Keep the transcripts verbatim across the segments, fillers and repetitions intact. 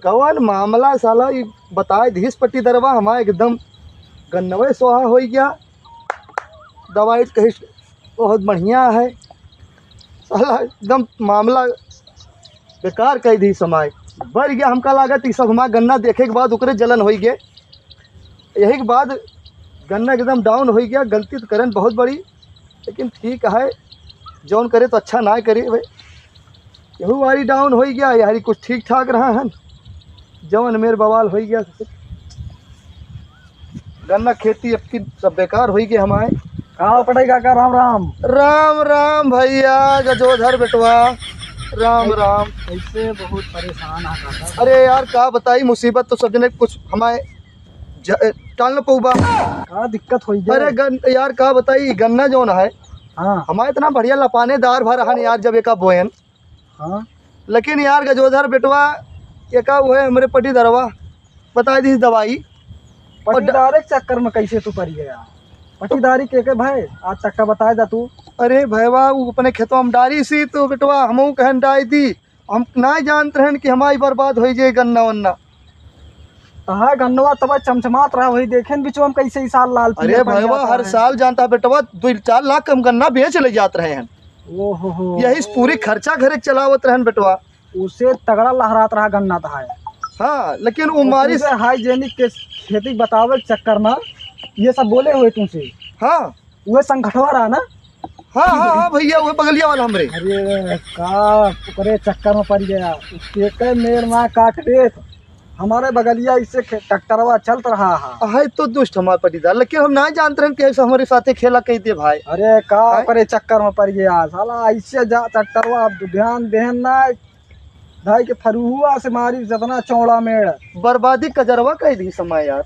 कवन मामला साला, ई बताए दिहिस पट्टीदरवा, हमार एकदम गन्नवे सोहा होइ गया। दवाई कहिस बहुत बढ़िया है, साला एकदम मामला बेकार कइ दिहिस हमार। बढ़ गया, हमका लागत ई सब हमार गन्ना देखे के बाद ओकरे जलन होइ गए। यही के बाद गन्ना एकदम down होइ गया। गलती तो करेन बहुत बड़ी, लेकिन ठीक है, जौन करे तो अच्छा ना करे भाई। यहू वाली down होइ गया, यहरी कुछ ठीक ठाक रहा है, जौन मेर बवाल होइ गया। गन्ना खेती अब की सब बेकार होइ गए हमारे। का पटाई काका, राम राम। राम राम भैया गजोधर बेटवा, राम राम। कैसे बहुत परेशान है काका। अरे यार, का बताई, मुसीबत तो सब जने कुछ हमारे ज-, टाल न पउबा। का दिक्कत होइ गया? अरे गन-, यार का बताई, गन्ना जौन है, हाँ। हमारे इतना बढ़िया लपानेदार भा रहन यार, जब एका बोयन। हाँ। लेकिन यार गजोधर बेटवा, एका वो है हमरे पट्टीदरवा, बताए दिहिस दवाई। और ड- पट्टीदारे के चक्कर में कैसे तू पड़ गया? पट्टीदारी के के भाई, आज तक का बताए दा तू। अरे भैया, वो अपने खेतवा में डारी सी, तो बेटवा हमहू कहन डाई दी, हम ना जानत रहन कि हमारी बर्बाद होइ जाए गन्ना वन्ना। तहार गन्नवा तब चमचमात रहा, वही देखेन बिचवा में कैसे ई साल लाल पीला अरे पड़ भैया, जाता हर है। साल जानता बेटवा, दो चार लाख हम गन्ना बेच ले जात रहे हैं। ओहो हो। यही से पूरी खर्चा घरे के चलावत रहन बेटवा। उसे तगड़ा लहरात रहा गन्ना तहार। हाँ, लेकिन वो और मारी तुमसे हाइजीनिक के खेती बतावे के चक्कर में ये सब बोले हुए तुमसे। हाँ। वह संगठवा रहा ना? हाँ, हाँ, हाँ भैया, वह बगलिया वाला हमरे। अरे का ओकरे चक्कर में पड़ गया, उसके के मेड़ में काट देत। हमारे बगलिया इससे खे-, ट्रैक्टरवा चलत रहा है। है तो दुष्ट हमारे पट्टीदार, लेकिन हम ना जानत रहन कि ऐसे हमारे साथे खेला कइ दे भाई। अरे का हैं? ओकरे चक्कर में पड़ गया साला, ऐसे जा ट्रैक्टरवा, अब ध्यान देहन ना, भाई के फरुहुआ से मारी जितना चौड़ा मेड़। बर्बादी कजरवा कइ दी समय यार।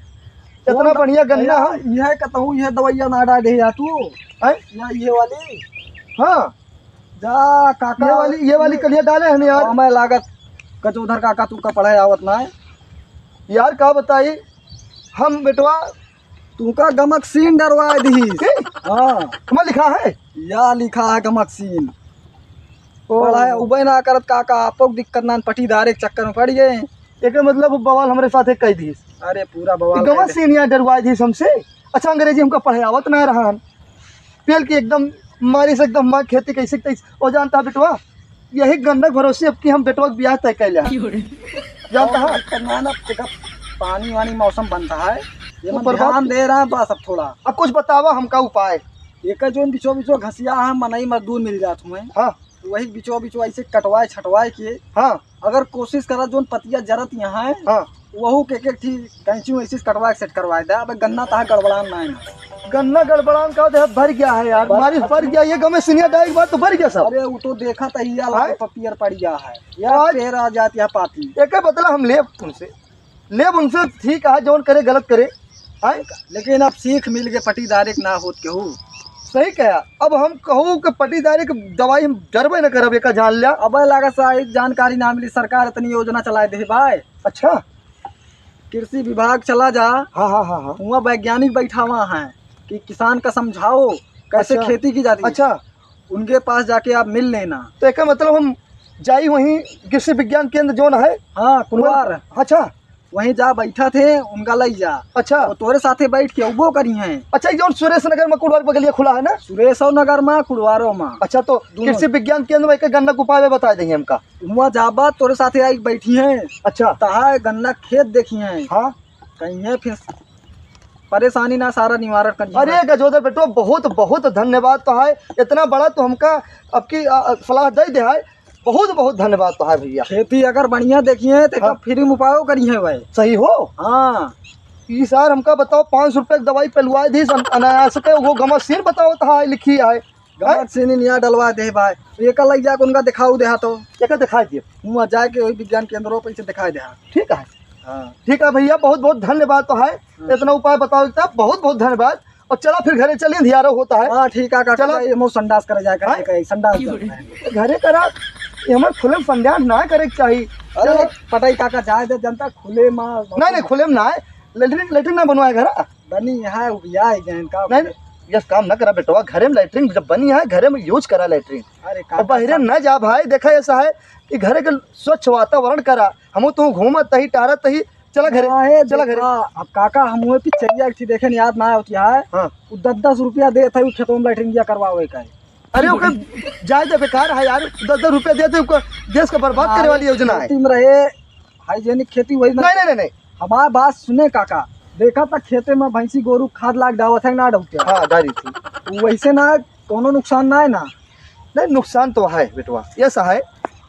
इतना कौन बढ़िया गन्ना भैया, हम यह कहता हूँ, यह दवाइया ना डाले या तू? हैं? या ये वाली? हाँ। जा काका। ये वाली, ये वाली कलिया डाले हैं यार। हमें लागत गजोधर काका तू का पढ़े आवत ना है। यार का बताई, हम बेटवा तुमका गमक सीन डरवा दी। के? हाँ। हमार लिखा है? या लिखा है गमक सीन। ओ। पढ़ाई उबे ना करत काका, आपको दिक्कत ना, पट्टीदारे के चक्कर में पड़ गए। एकर मतलब बवाल हमरे साथे कइ दिहिस। अरे पूरा बवाल ई गमक कइ दे। सीन यहाँ डरवा दिहिस हमसे। अच्छा अंग्रेजी हमका पढ़े आवत ना रहा। पेल के एकदम मारी से एकदम माँ खेती कैसे कैसे। ओ जानता बेटवा, यही गन्ना के भरोसे अब की हम बेटवा के बियाह तय कइ लिया। जानता है? दिक्कत ना ना, देखा, पानी वानी मौसम बनता है, ये वो मन बर्बाद ध्यान दे रहा है बस अब थोड़ा। अब कुछ बतावा हमका उपाय। एकर जोन बिचो बिचो घसिया है, मनई मजदूर मिल जात हुए। हाँ। तो वही बिचो बिचो ऐसे कटवाए छटवाए के। हाँ। अगर कोशिश करा जोन पतिया जरत यहाँ है, हाँ। वहू के एक एक ठी कैंची वैसी कटवा के सेट करवाए दे। अब गन्ना तहा गड़बड़ान ना है ना। गन्ना गड़बड़ान का देह भर गया है यार, बस मारी भर गया, ये गमे सीनिया डाइक बात तो भर गया सब। अरे वो तो देखा था ये लाल हाँ? पपियर पड़ गया है यार, आज पेड़ आ जाती है पाती। एक बदला हम लेब उनसे, लेब उनसे, ठीक है, जौन करे गलत करे। हैं? लेकिन अब सीख मिल के पटीदारे के ना होत केहू। सही कहा। अब हम कहू कि पटीदारे के दवाई हम डरबे न करब, एका जान लिया। अब लागत सा एक जानकारी ना मिली, सरकार इतनी योजना चलाए दे भाई। अच्छा। कृषि विभाग चला जा। हाँ, हाँ, हाँ, हाँ। वहाँ वैज्ञानिक बैठा हुआ है कि किसान का समझाओ कैसे अच्छा। खेती की जाती है। अच्छा। उनके पास जाके आप मिल लेना। तो एका मतलब हम जाई वहीं कृषि विज्ञान केंद्र जोन है? हाँ, कुड़वार। अच्छा। वहीं जा बैठा थे, उनका लई जा। अच्छा। और तोरे साथे बैठ के उबो करी हैं। अच्छा, ये जोन सुरेश नगर में कुड़वार बगलिया खुला है ना? सुरेश नगर में, कुड़वारो में। अच्छा, तो दोनों। कृषि विज्ञान केंद्र में एक गन्ना के उपाय बता देंगे हमका। वहाँ जाबा, तोरे साथे आई बैठी हैं। अच्छा। तहा गन्ना खेत देखी हैं। हाँ। कहीं है फिर परेशानी ना सारा निवारण कर। अरे गजोधर बेटो, बहुत बहुत धन्यवाद तो है, इतना बड़ा तो हमका आपकी आ, आ, सलाह दे दे है। बहुत बहुत धन्यवाद तो है भैया। खेती अगर बढ़िया देखी है तो हाँ। फ्री में उपायो करी है भाई। सही हो। हाँ। ई सार हमका बताओ, पाँच सौ रुपये की दवाई पेलवा दी, अन-, अनायास के वो गमा सीन बताओ तो है लिखी है। गमा सीन यहाँ डलवा दे भाई, तो एक लग जाके उनका दिखाऊ दे तो। क्या दिखा दिए? वहाँ जाके वही विज्ञान केंद्रों पर इसे दिखाई दे। ठीक है। हाँ। ठीक है भैया, बहुत बहुत धन्यवाद तो है, हाँ। इतना उपाय बताओ, इतना बहुत बहुत धन्यवाद। और चला फिर घरे चलिए, अंधियारा होता है। हाँ, ठीक है काका, चला। ये मुँह संडास करे जाए, हाँ? कहीं संडास कर रहे हैं। घरे करा, ये हमारे खुले में संडास ना करे के चाहिए। अरे, चलो। पटाई काका जाए दे, जनता खुले में। नहीं, नहीं, खुले में ना है, लेटरिन, लेटरिन ना बनवाए घर। बनी है, उबिया है जैन का। नहीं, नहीं, ये काम ना करा बेटवा, घरे में लेटरिन जब बनी है, घरे में यूज करा लेटरिन। अरे और काका बहरे साहब। ना जा भाई, देखा ऐसा है कि घरे के स्वच्छ वातावरण करा, हमहू तो घूमत तही, टहरत तही, चला घरे, काहे चला घरे। देखा, अब काका हम हुए पिक्चरिया एक ठे देखे न, याद ना आवत है। हाँ। उ दस दस रुपया देत है, उ खेतवा में लैट्रिन करवावे का है। अरे ओके, जाए दे, बेकार है यार, दस दस रुपया देत है, ओकर देश का बर्बाद करे वाली योजना है। खेती में रहे, हाइजीनिक खेती वही ना। नहीं, नहीं, नहीं, नहीं। हमार बात सुने काका, देखा त खेते में भैंसी गोरू खाद लाग डावत है ना डावत है। हाँ, डारी थी। वैसे ना, कोनो नुकसान ना है ना? नहीं, नुकसान तो है बेटवा, ऐसा है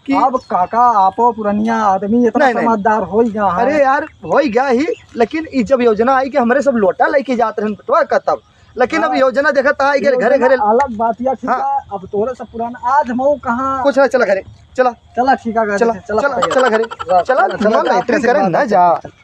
कि अब काका, आपो पुरनिया आदमी इतना नहीं, नहीं। समझदार हो ही गया है। अरे यार, हो ही गया ही, लेकिन ई जब योजना आई कि हमरे सब लोटा लेके जात रहन बेटवा का तब, लेकिन अब हाँ। योजना देखा त आई गए घरे योजना घरे। अलग बात या ठीक हाँ। है, अब तोरे सब पुराना आज मऊ कहाँ कुछ ना, चला घरे, चला। चला ठीक है, चला, चला, चला, पकड़। चला घरे, हाँ, चला, चला, चला, चला, लैट्रिन चला, करे चला, ना चला, जा। चला।